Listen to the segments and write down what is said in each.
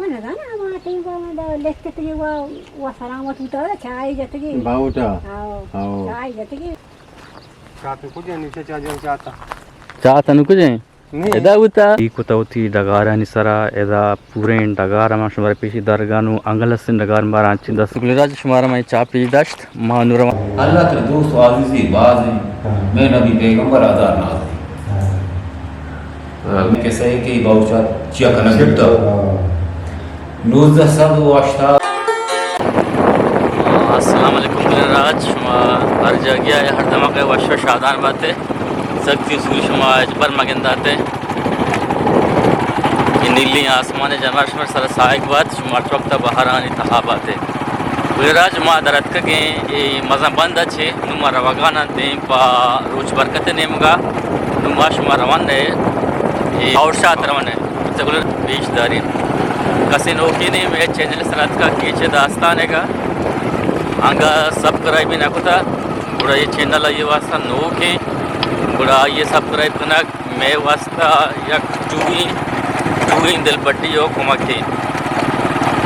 نزاناں، ہما ٹیم ءَ من دا لکتگی و، و سلامت بوتا، چائے جتگی۔ باوٹا؟ آؤ۔ آؤ۔ چائے جتگی۔ چاہ تو کجا نیچے چاہ جان چاہتا؟ چاہ تنو کجا؟ نہیں۔ ادا بوتا۔ ای کتا وتی ڈگارانی سرا، ادا پوریں ڈگار ہما شمارا پیشی درگا نو انگل ہستیں ڈگار مارا انچیں دست۔ گل راج شمارا میں چاہ پیش داشت، ما نورا۔ اللہ تر دوست و عزیزی بازی، ہاں۔ میں نبی پیغمبر ہزار نازی۔ ہاں۔ کسہ ءَ کہ باوچات چیا کنگ بوتا۔ نوزدہ سد و ہشتاد۔ السلام علیکم گل راج، شما ہر جاگہ ءَ ہر دمگ ءَ وش و شادان باتے۔ سک چیز سوی شما اجبر مگنداتے۔ اے نیلیں آسمان جمر شمر سر سائگ بات، شما ہر وقت بہارانی تہا باتے۔ گل راج ما در اتکگیں، اے مزن بند ءَ چہ نوں ما روگان اَنت دیم پہ روچ برکت ءِ نیمگا۔ نوں ما شما روان اے، اے اور شات روان اے۔ چہ گل پیش داریں۔ کسے نوکیں نے مئے چینل سر اتکا کیچ ءِ داستان ءَ گا۔ انگا سبسکرائب نہ کتا، گڑا اے چینل آئی واسطہ نوکیں، گڑا آئی سبسکرائب کنگ مئے واسطہ یک ٹوہیں، ٹوہیں دلپٹی و کمکے۔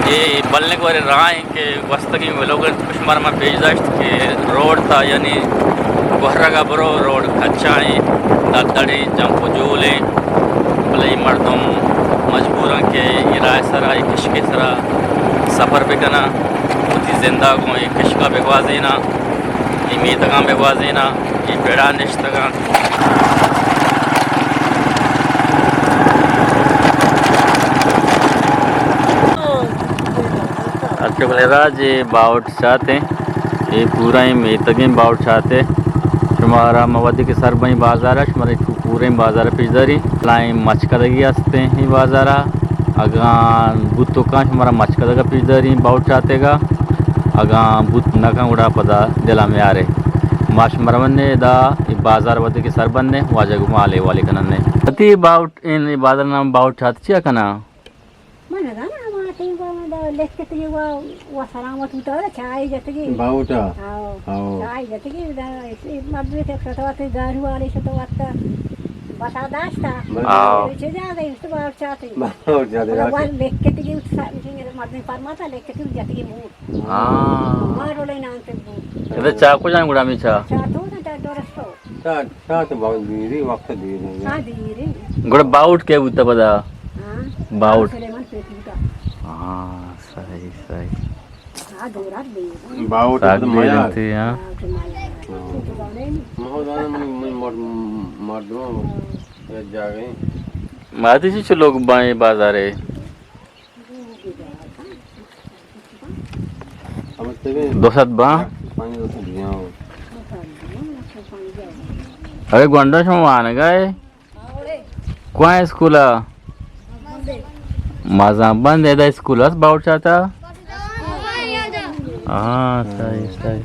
اے بلنگ ورے راہ ایں کہ گوستگیں ولوگ انت، شمارا ما پیش داشت کہ روڈ تا یعنی گوہرگا برو، روڈ کچا ایں، دڑدڑیں، جمپ و جولیں، بلے اے مردم مجبور انت کہ اے راہ سرا، اے کشکے سرا سفر بکناں، وتی زندہ گوں اے کشکا بگوازیناں۔ اے میتگاں بہ گوازیناں، اے پڑا نشتگاں۔ اچھا، گل راج، اے باوٹ چات ایں، اے پورا ایں میتگیں باوٹ چات ایں۔ شمارا ما وھدے کہ سر بئیں بازار ءَ، شمارا اے پوریں بازار ءَ پیش داریں۔ لائیں مچکدگی ہستیں اے بازار ءَ۔ اگاں بوت تو کاں شمارا مچکدگ ءَ پیش داریں باوٹ چاتیگا، اگاں بوت نہ کاں گڑا پدا دل ءَ میارے۔ ما شمارا من ادا اے بازار وھدے کہ سر بندیں، واجہ گوں مال حوالے کنن۔ اتی باوٹ، اے بازار نام باوٹ چات چیا کناں؟ من نزاناں، ہما ٹیم ءَ من دا لکتگی و، و سلامت بوتا، چائے جتگی۔ باوٹا؟ آؤ۔ آؤ۔ چائے جتگی، دا مردمے کہ شتوات، دارو والے شتوات، بسا داشتا۔ آؤ۔ چہ جاگہ است باوٹ چاتے۔ باوٹ چاتے، گڑا راست۔ وان لکتگی، مردم پرماتا لکتگی، جتگی مور۔ ہاں۔ مارو لے نام تے بو۔ ادا چاہ کجا گڑا ہمے چاہ؟ چاہ تو نہ، چاہ درستو۔ چاہ، چاہ تو بہت دیری، وقت دیر ہے۔ ہاں، دیری۔ گڑا باوٹ کئے بوتا پدا؟ ہاں۔ باوٹ۔ سلیمان پیٹ بوتا۔ ہاں، صحیح، صحیح۔ ہاں، دورات دیر۔ باوٹ ساگ تو میا۔ دیرنتی، ہاں۔ ہاں، تو میا۔ ہاں۔ تو تو جانے نہیں۔ مہو جانے من، من مر-، مردم ہوں۔ یہ جاگہ۔ ماتی چی چلوک بائیں بازارے؟ دو سد با؟ ارے گونڈو شما وانگا ئے؟ کوائیں اسکول ءَ؟ مزن بند ادا اسکول است باوٹ چاتا؟ ہاں، صحیح، صحیح۔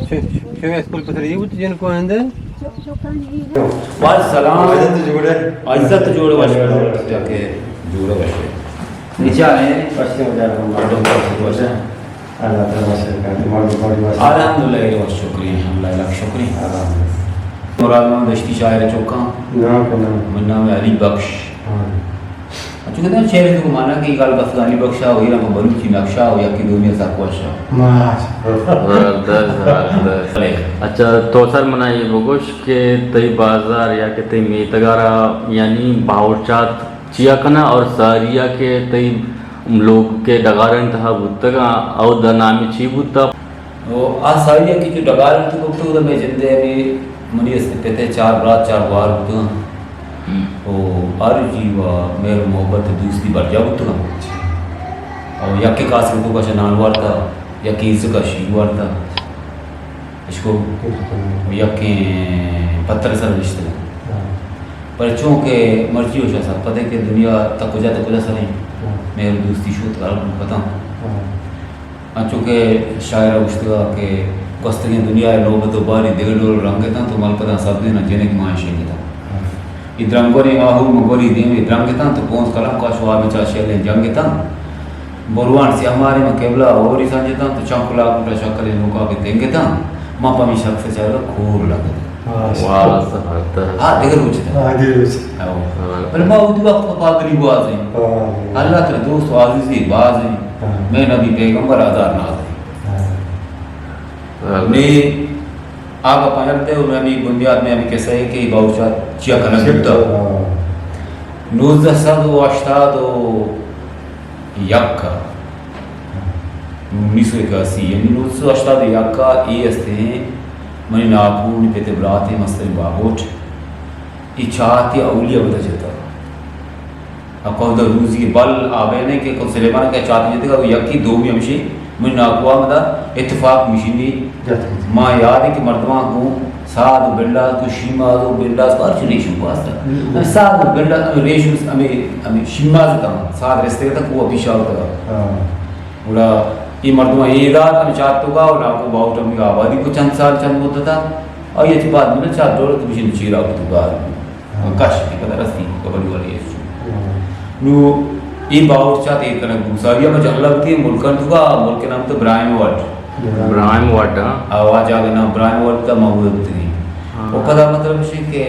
چ-، چ-، چ اسکول پتر یہ بوت جن کو اندر؟ وعلیکم سلام۔ عزت جوڑے؟ عزت جوڑے، وش۔ کہ جوڑے، وش۔ نیچا ہے۔ وش۔ مردم وش۔ اللہ تعالی وش۔ الحمدللہ، وش شکری، الحمدللہ، لکھ شکری۔ الحمدللہ۔ مراد محمد دشتی شاعر چوکاں۔ نام کنا۔ من نام علی بخش۔ ہاں۔ اچھا، کہتے ہیں، شعر تو مانا کہ گل بس علی بخشا و ایران بلوچی نقشہ و یکی دومی سکوشا۔ ماشاءاللہ۔ زبردست، زبردست۔ اچھا، تو سر منا یہ بگوش کہ تئی بازار یا کہ تئی میتگارا، یعنی باورچات چیا کنا اور ساریا کہ تئی لوگ کے ڈگارن تہا بوتگا، او دا نامی چی بوتا؟ او آ ساری ءَ کہ چو ڈگار انت گپت، اودا مئے جندے ہمے منی است پت ءِ چار برات، چار گوار بوتگ انت۔ ہم۔ او آرزی و مہر و محبت و دوستی برجا بوتگ انت۔ او یکے کاسگ ءِ توکا شہ نان وارتا، یکے ایزک ءَ شیر وارتا۔ اشکو یکے پتر ءِ سر نشتگ انت۔ ہاں۔ پر چونکہ مرچی وشا سرپد انت کہ دنیا تا کجا تا کجا سر انت، ہاں۔ مہر و دوستی شوت غلب ختم۔ ہاں۔ انچو کہ شاعر ءَ گوشتگ کہ گوستگیں دنیا ءِ نوبت و باری دگہ ڈول و رنگ اتنت و ملکتاں سبزیناں جنک ماہیں شنگ اتنت۔ اے درنگوریں آہو مگوری دیم ءَ درنگ اتنت و پونز کلم کاش واب چا شیلیں جنگ اتنت۔ بروان سیاہ ماریں من قبلہ ءَ ہوری سنج اتنت و چنکلا کوٹا شکلیں نوکاکے تنگ اتنت۔ من پہ ہمے شخص ءِ چارگ ءَ کور لگ اتاں۔ ہاں۔ واہ، زبردست۔ ہاں، دگہ روچ ءَ۔ ہاں، دگہ روچ ءَ۔ ہاں۔ ہاں۔ بلے ما وتی وقت پہ پادری گوازیں۔ ہاں۔ اللہ ترا دوست و عزیزی باز ہیں۔ ہاں۔ مئے نبی پیغمبر ہزار ناز ہیں۔ ہاں۔ ہاں۔ نی آ گپاں یل دئے و ہمے بنیاد ءَ ہمے کسہ ہے کہ باورچات چیا کنگ بوتا۔ ہاں۔ نوزدہ سد و ہشتاد و یک ءَ، انیس سو اکاسی، یعنی نوزدہ سد و ہشتاد و یک ءَ اے استیں، منی ناکو، منی پت ءِ برات ءِ مستریں باہوٹ، اے چاتے اولی ءَ پدا جتا۔ ءُ کہدہ روزی بل آبینے کہ کل سلیمان کہ چاتے جتگا، یکی دومی ہمشی منی ناکو ءَ مدا اتفاق مشینی۔ جت۔ ما یاد ہے کہ مردماں گوں ساد و بنڈاز، گوں شیماز و بنڈاز، ہر چی ریشم گوازتا۔ ہم۔ ساد و بنڈاز، ہمے ریشم، ہمے، ہمے شیماز تاں، ساد رستگتا، کو پیشا ہوتا۔ ہاں۔ گڑا اے مردماں اے دات ہمے چات توکا، و ناکو باہوٹ ہمے آبادی کو چند سال، چند مدتا۔ آئی چہ بعد من چات دولت مشین چیرا کتو گار۔ ہاں۔ کش کہ پدا رستی قبر والی ہے۔ ہاں۔ نو اے باورچات ایر کنگ بو۔ ساری ہم جہلا بوتی ملکان توکا، ملک نام تو براہم وڈ۔ براہم وڈ، ہاں۔ آ، واجہ کا نام براہم وڈ تا، ما وہ بوتی۔ ہاں۔ و پدا مطلب شے کہ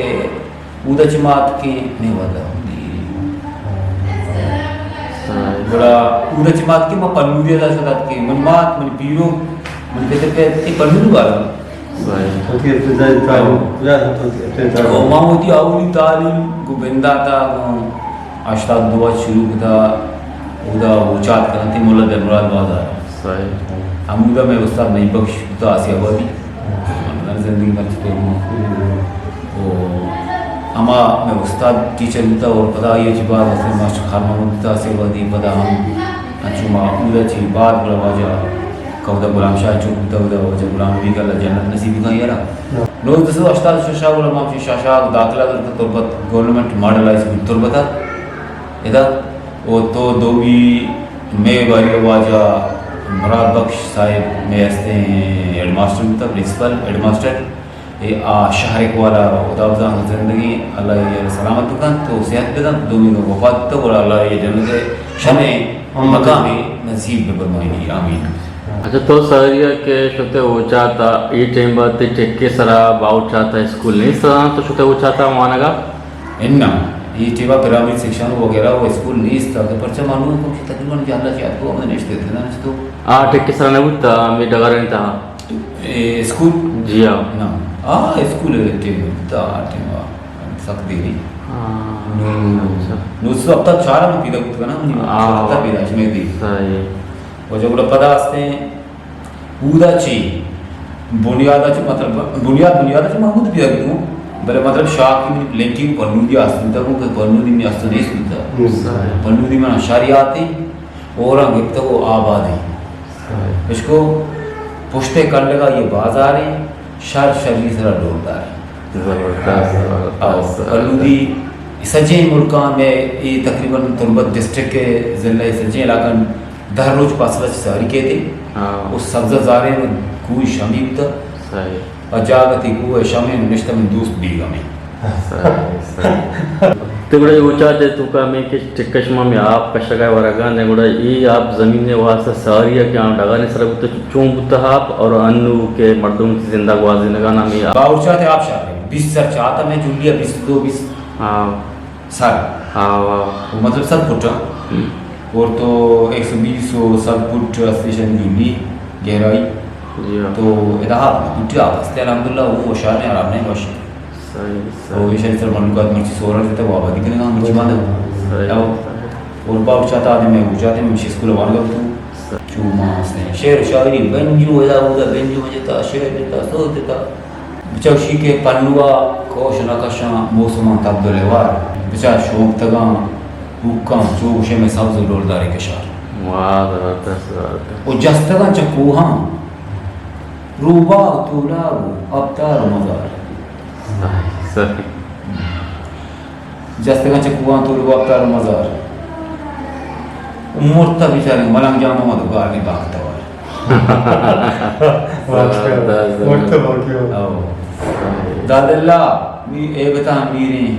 اودا چہ ما اتکیں، نہیں ودا۔ ہاں۔ گڑا اودا چہ ما اتکیں، ما پنودی ادا شد اتکیں۔ من مات، من پیرو، من پتر پہ اتکیں پنودی والا۔ صحیح۔ وتی ابتدائی تعلیم، ہاں۔ یا وتی ابتدائی تعلیم۔ او ما وتی اولی تعلیم گوں بنداتا گوں ہشتاد دو ءَ شروع کتا، اودا اوچات کنتی مولا دل مراد بازار۔ صحیح۔ ہمودا مئے استاد نئی بخش بوتا آسیا آبادی۔ من زندگی مرچی تو ہوں۔ او ہما مئے استاد ٹیچر بوتا اور پدا آئی چی بعد اسے ماسٹر خان محمد بوتا آسیا آبادی، پدا ہم انچو ما اودا چی بعد گڑا واجہ کہدہ غلام شاہ چوک بوتا، اودا واجہ غلام نبی کا اللہ جنت نصیب کن یارا۔ نوزدہ سد و ہشتاد شش ءَ گڑا ما چہ شاشاگ داخلہ گرت تربت گورنمنٹ ماڈل ہائی اسکول تربت ءَ ادا۔ او تو دومی مئے باری واجہ مراد بخش صاحب مئے ہستیں ہیڈ ماسٹر بوتا، پرنسپل ہیڈ ماسٹر۔ اے آ شہرک والا خدا بزان زندگی، اللہ اے سلامت بکنت تو صحت بدنت۔ دومی وفات بوتا، گڑا اللہ اے جنت شمے مقامی نصیب بہ فرمائینی۔ آمین۔ اچھا، تو ساری ءَ کہ شتے اوچاتا، اے ٹیم ءَ تئی ٹکے سرا باوچاتا اسکول نیست، تو شتے اوچاتا وانگا؟ اناں، اے ٹیم ءَ پرائمری سیکشن وغیرہ و اسکول نیست، تو پرچہ ما نوں کم تقریباً جہلا چہ اتکو ہمیں نشتے تھے نا تو۔ آ ٹکے سرا نہ بوتا، ہمیں ڈگارانی تہا۔ اے اسکول؟ جی ہاں۔ نا، آ اسکول ٹیم بوتا، آ ٹیم ءَ سخت دیری۔ ہاں۔ نو، اچھا۔ نو سو ہفتاد چار میں پیدا کت کنا، منی ہاں۔ ہفتاد پیدا چ میں دی۔ صحیح۔ و جب گڑا پدا ہستیں، اودا چی بنیاد چ، مطلب، بنیاد، بنیاد چ محمود پیدا کتوں، بلے مطلب شاہ کی منی پلینٹی پنودی آستن تک کہ پنودی منی آستن نیست بوتا۔ صحیح۔ پنودی من شریاتی اورا گپتگ و آبادی۔ صحیح۔ اشکو پشتے کلگا یہ بازاریں، شر شری سرا ڈولداریں۔ زبردست، زبردست۔ او، پنودی سجیں ملکاں میں اے تقریباً تربت ڈسٹرکٹ کے ضلع سجیں علاقہ دہ روچ پاسلہ چہ ساری کیت۔ ہاں۔ و سبزہ زاریں و کوہ شمی بوتا۔ صحیح۔ و جاگہ تی کوہ شمیں نشتہ من دوست بیگا میں۔ صحیح، صحیح۔ تو گڑا اے اوچاتے توکا میں کہ ٹکش ما میں آپ کشگا ورگا نے، گڑا اے آپ زمین نے واسطہ ساری ہے کہ آن ڈگا نے سر بوتا، چون بوتا آپ اور انو کے مردم زندہ گوازینگا نا میں آپ۔ باورچاتے آپ شاہ بیست سر چاتا میں جلیا، بیست دو، بیست۔ ہاں۔ سر۔ ہاں، واہ۔ وہ مطلب ست فٹ، ہاں۔ ہم۔ اور تو ایک سو بیس و ست فٹ اسٹیشن جولی گہرائی۔ جی ہاں۔ تو ادا ہاں، گٹی آپ ہستے الحمدللہ، وہ ہوشیار ہیں، آرام نہیں ہوش۔ صحیح، صحیح۔ اور یہ شاید سر مخلوقات مرچی سورا دیتا، وہ آبادی کرنے کا مرچی باندھا۔ صحیح، او، صحیح۔ اور باپ چاہتا آدمی میں وہ چاہتے ہیں، میں اسکول وان گا تو۔ صحیح۔ چو ما ہستے۔ شعر و شاعری، بنجو ادا اودا، بنجو مجتا، شعر دیتا، سوز دیتا۔ بچا گوشی کہ پنوا کوش نہ کشاں موسماں تب دل ء وار، بچا شومتگاں پوکاں چو گوشے مئے سبز و ڈولداریں کشار۔ واہ، زبردست، زبردست۔ و جستگاں چہ کوہاں روباہ و تولاب و ابتار و مزار۔ صحیح، صحیح۔ جستگاں چہ کوہاں تولاب و ابتار و مزار۔ و مرتا بیچارے ملنگ جان محمد و گارنی باختوار۔ واقعی۔ زبردست، زبردست۔ مرتا واقعی۔ او۔ داد اللہ، می اے بتا میریں،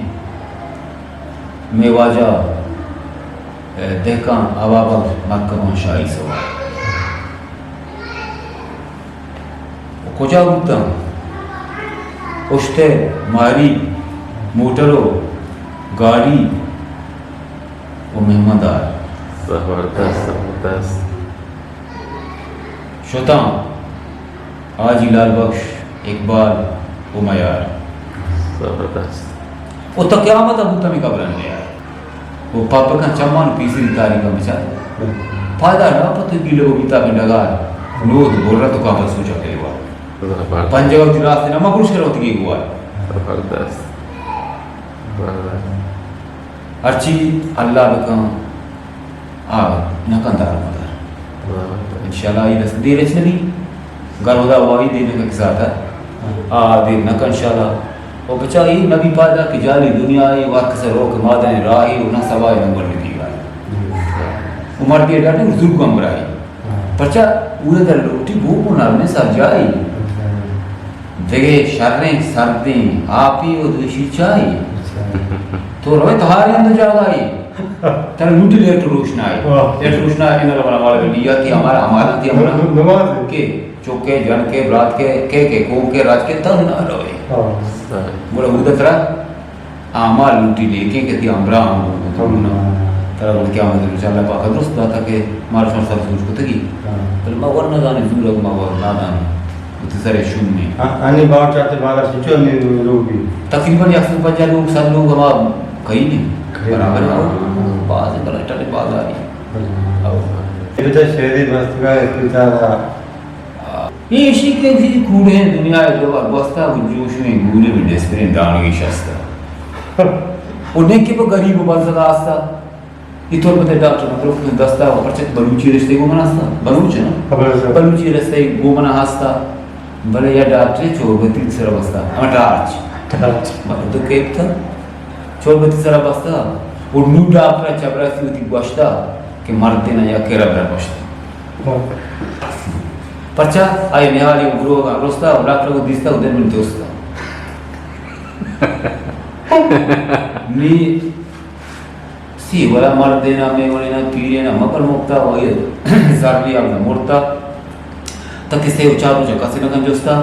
می واجہ، اے، دہکان، آوابگ، مکہ بان شاہی سوار۔ و کجا بوتاں؟ پشت ءَ ماری، موٹر ءُ گاڑی ءُ مہماندار۔ زبردست، زبردست۔ شتاں حاجی لال بخش، اقبال ءُ میار۔ زبردست۔ ءُ تا قیامت ءَ بوت ہمے قبرانی نیار۔ ءُ پپ کن چمان ءُ پیسری تاریخ ءَ بچار۔ پائدار نہ پتو گیلو بیتا بن ڈگار۔ نود برت ءُ کابل سوچا پیوا۔ زبردست۔ پنجاب وتی راست نہ مگوش کرو تگی گوار۔ زبردست۔ زبردست۔ ہرچی اللہ بکن، آ نکن دار مدار۔ زبردست۔ انشاءاللہ اے دست دیر اچ نبی۔ گر ہدا واہی دیر نکن کساتا۔ آ دیر نکن انشاءاللہ۔ او بچا اے نبی پائدہ کہ جالی دنیا اے، وار کسے روک مادن راہی ءُ نہ سوائے نمبر نبی گائی۔ او مردی ڈاٹے زور گم برائی۔ پرچا اوئے در لوٹی بو کو نرمیں سرجائی۔ دگہ شریں سردیں آپی ءُ دوشی چائی۔ تو روئے تہاریں دو جاگائی۔ ترا لوٹی لیٹ روشنائی۔ واہ۔ لیٹ روشنائی نہ رونا والا گڈی یا تی ہمارا، ہمارا تی ہمارا۔ نماز۔ کہ چوکے، جنکے، براتکے، کے کے قوم کے راج کے تنگ نہ روئے۔ ہاں۔ گڑا اودا ترا آمال لوٹی لیکیں کہ تی ہمراہ ہم ہو۔ ہاں۔ ترا گڑا قیامت روچ اللہ پاک درست داتا کہ مار شمار سر سوچ کتگی۔ ہاں۔ بلے ما ور نہ دانی زورگ، ما ور نہ دانی۔ وتی سر شوم میں۔ ہاں، انی باور چاتے بازار سچو انی لوگ بھی۔ تقریباً یک سد پنجاہ لوگ، سد لوگ ہما کئی نہیں۔ کئی برابر نہیں۔ ہے۔ باز بلے ٹٹے بازاری۔ ہاں۔ او۔ یہ بتا شہری بستگاہ اسپتال۔ اے ایشی کہ وتی کوڑیں دنیا ءِ دور گوستا، گوں جوشویں گوریں ڈسپریں ڈانگی شستا۔ او نیں کہ پہ غریب ءُ بنزگا ہستا۔ اے تربت ءِ ڈاکٹر مطلب دستا ءُ پرچہ بلوچی رشتے گوں من ہستا۔ بلوچ نا؟ خبر ہے سر۔ بلوچی رشتے گوں من ہستا۔ بلے یا ڈاکٹر چوربتی سر بستا۔ ہم ٹارچ۔ ٹارچ۔ مطلب تو کیپ تھا۔ چوربتی سر بستا۔ او نو ڈاکٹر چبرا سی وتی گوشتا کہ مرد دینا یا کرا برا گوشتا۔ پرچا؟ آئی نیالی ءُ گروہ ءَ رستا ءُ ڈاکٹر ءَ دیستا ءُ دل من جستا۔ نی سی ولا مردینا، میوڑینا، پیرینا مکن مکتا ءُ اے زرلی ءَ مرتا۔ تا کسے ءُ چار روچ کسی نکن جستا۔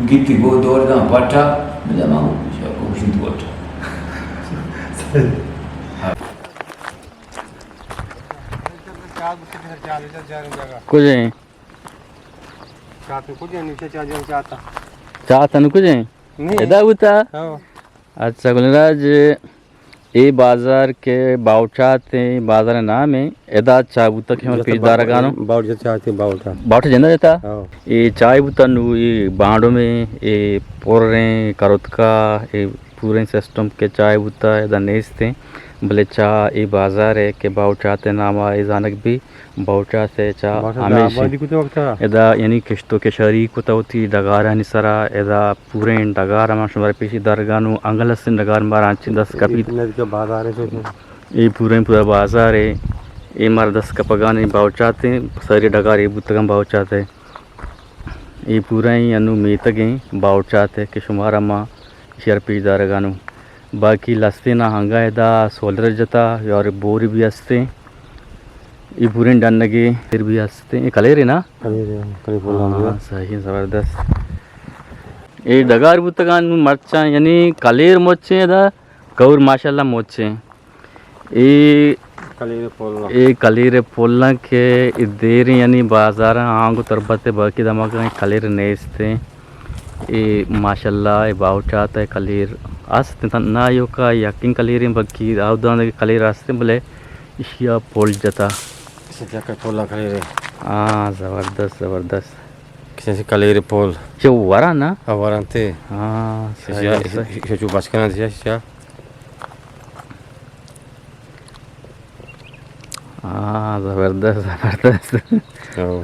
گیتی گو دور داں پٹا۔ مجا ما گوشت پٹا۔ کجیں؟ چات کجیں؟ نیچے چا جاں چاتا۔ چات انو کجیں؟ نہیں۔ ادا بوتا؟ ہاں۔ اچھا، گلیں راج، اے بازار کہ باوچات ایں، بازار نام ایں، ادا چا بوتا کہ ہمیں پیش دارگانو؟ باوچات چاتے، باوچات۔ باوچات جندا جتا؟ ہاں۔ اے چائے بوتا نو، اے بانڈو میں، اے پوریں کرتکا، اے پوریں سسٹم کہ چائے بوتا، ادا نیست ایں۔ بلے چا اے بازار ہے کہ باوچات نام آ، اے زانگ بھی باوچات ءِ چا باوچات ہمیش آبادی کتگ وقتا؟ ادا یعنی کشت ءُ کشاری کتگ وتی ڈگارانی سرا، ادا پوریں ڈگار ہما شمارا پیشی درگانو، انگل ہستیں ڈگار مارا انچیں دست کپیت۔ نزدیک بازار ہے تو۔ اے پوریں پورا بازار ہے، اے مارا دست کپگانی باوچات ایں، ساری ڈگار اے بوتگاں باوچات ہے۔ اے پوریں انو میتگیں باوچات ہے کہ شمارا ما ایشی ءَ را پیش دارگا نوں۔ باقی لستیں ناہنگاں ادا سولر جتا، یا اور بوری بھی ہستیں۔ اے پوریں ڈنگے پھر بھی ہستیں۔ اے کلیر ہے نا؟ کلیر ہے، کلیر پولا ہاں، ہے۔ صحیح، زبردست۔ اے ڈگار بوتگاں نوں مرچاں، یعنی کلیر مچیں ادا، کور ماشاءاللہ مچیں۔ اے کلیر پولاں۔ اے کلیر پولاں کہ اے دیریں یعنی بازاراں آنگو تربت باقی دمگاں اے کلیر نیستیں۔ اے ماشاءاللہ اے باوچات ءِ کلیر است انت، نا ایوکا یکیں کلیریں بلکہ آوداں دگہ کلیر استیں بلے ایشی ءَ پول جتا۔ ایشی ءَ پولاں کلیریں۔ ہاں، زبردست، زبردست۔ کسے کلیر پول۔ چہ وراں نا؟ آ، وراں تے۔ ہاں، ایشی ءَ، صحیح، صحیح۔ ایشی ءَ چو بچ کناں ایشی ءَ۔ ہاں، زبردست، زبردست۔ او،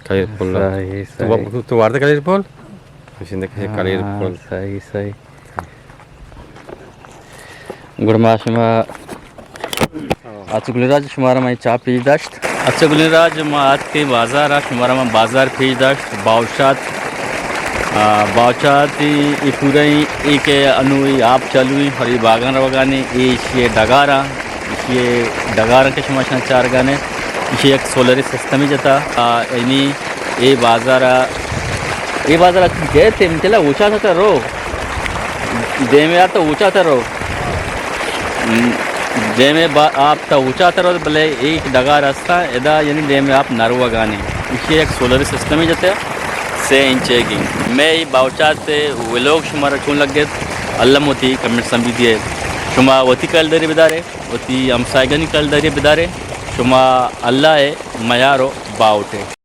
کلیر پول۔ صحیح، تو وا-، صحیح۔ تو، تو وارد کلیر پول؟ ہشندہ کسے کلیر پول۔ صحیح، صحیح۔ گڑا ما شما، اچھا گلیں راج، شمارا ما چاہ پیش داشت۔ اچھا گلیں راج، ما آتکیں بازار ءَ، شمارا ما بازار پیش داشت، باوچات۔ آ، باوچات ای، ای پورا ای، ای کہ انو ای آپ چالو ای اور ای باغاں روگانی، ای ایشی ڈگاراں، ایشی ڈگاراں کہ شما شان چارگانے، ایشی یک سولری سسٹمی جتا۔ آ، اینی ای بازار ءَ، ای بازار ءَ گئے تے مچلا اوچا تھا رو۔ دیم ءَ آپ تا اوچا تر رو۔ دیم ءَ با-، آپ تا اوچا تر رو، بلے ایک ڈگار ہستا، ادا یعنی دیم ءَ آپ نہ روگا نے۔ ایشی یک سولر سسٹم جتے، سے انچے گی۔ میں ای باوچات ویلوگ شمارا چون لگت، الم وتی کمنٹس ہم بھی دیے۔ شما وتی کلداری بدارے، وتی ہمسایگانی کلداری بدارے۔ شما اللہ ءِ میار و باوٹے۔